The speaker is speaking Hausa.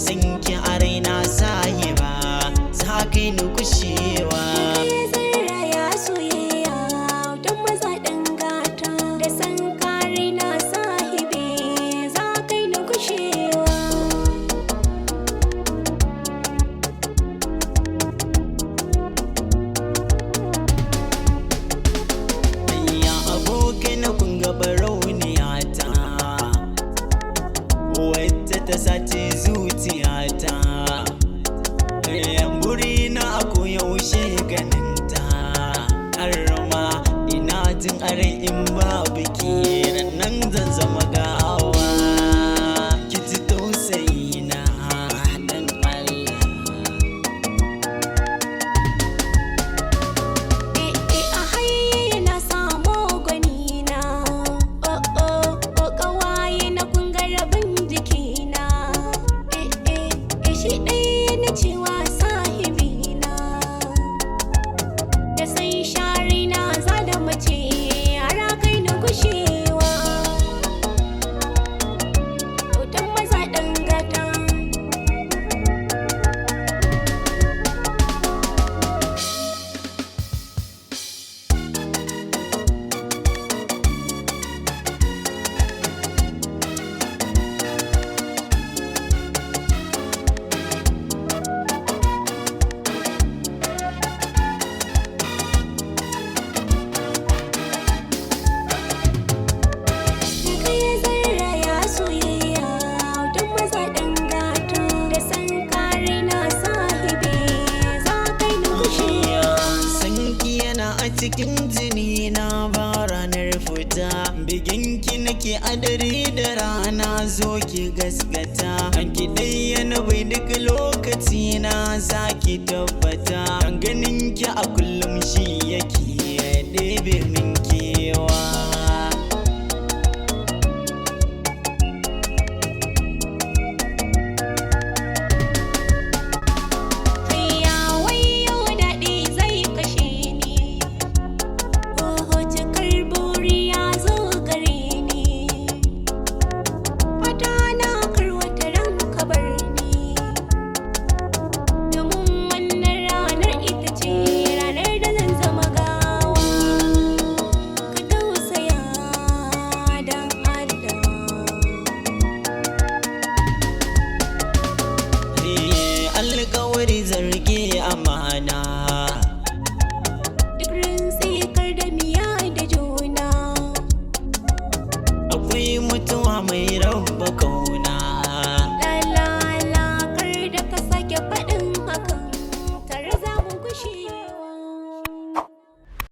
Sanki a raina sahiba, za kai ni kushewa. Kai zarra soyayya don maza ɗan gata, da san kare na sahibi, za kai ni gushewa. Ya abokai na, kun ga barauniyata, wacce ta sace zuciyata. Yan buri na a koyaushe ganinta, har ma ina jin a rai in babu ke nan zan zama gawa. Ki ji tausayi na dan Allah. Eh eh, a haye na samo gwanina. Oh oh oh, ƙawaye na, kun ga rabin jikina. Eh eh eh, shi ɗaya na cewa sahibina. Da san share na za da mace har kai na gushewa. Hoton maza ɗan gata. Da kai zarra ya soyayya don maza ɗan gata, da san kare na sahibi, za kai na gushewa. Sanki yana a cikin jini na, ba ranar fita. Biginki nake a dare da rana, zo ki gaskata. An ki yana bai duk lokaci na, za ki tabbata. An ganin ki a kullum shi yake ɗebe min kewa. Hayya wayo, daɗi zai kashe ni. Oho, cikar buri ya zo gare ni. Fata na kar wata ranka bar ni, domin wannan ranar ita ce ranar da zan zama gawa. Ka tausaya don Allah. Alkawari zargi amana. Duk rintsikar da miya da juna. Akwai mutuwa mai raba kauna.